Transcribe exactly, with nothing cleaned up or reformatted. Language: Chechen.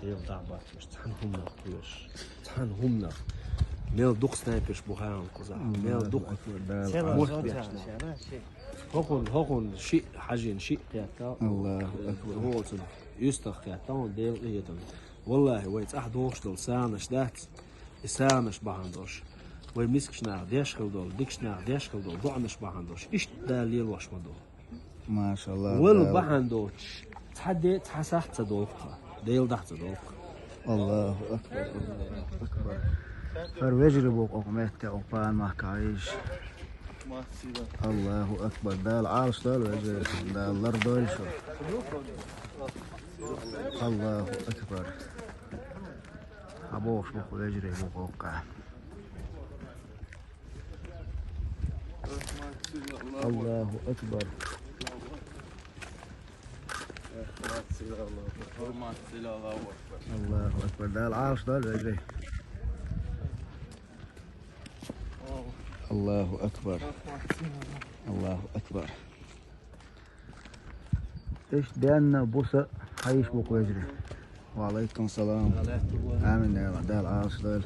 Дела дӀа а батташ, цхьан хӀуманах кхоьруш, цхьан хӀуманах. Мел дукха снайперш бу хьалха кхузахь, мел дукха. Аллаху акбар, Дала. Мохь беш нах. ХӀокхунна, хӀокхунна шиъ хьажийна, шиъ кхетта. Аллаху акбар. ХӀокхунна юьстах кхетта, хӀун Дела къахетам. Валлахи, вай цӀахь дохуш долу сагӀанаш дац, и сагӀанаш бахьана долуш. Вай мискачу наха деш хила долу, дикачу наха деш хила долу доӀанаш бахьана долуш. Иштта Дала лелош ма ду. Машалла, Вала Дала. Бахьана доцуш, цхьа де, цхьа сахь ца долу-кх, Дела дахь ца долу-кх. Аллаху акбар, Аллаху акбар. ХӀара вежарий бу-кх оха метте, оха пана махкахь Ӏийша. Аллаху акбар. Дала Ӏалаш дойла вежарий, Дала лардойла шу. Аллаху акбар. Хьан бохуш бу-кх вежарий бу-кх оха. Аллаху акбар. Аллаху акбар. Дала Ӏалаш дойла вежарий. Аллаху акбар. Аллаху акбар. Иштта денна, буса хьайша бу-кх вежарий. Ва алайкум салам. Амин, Дала, Дала Ӏалаш дойла.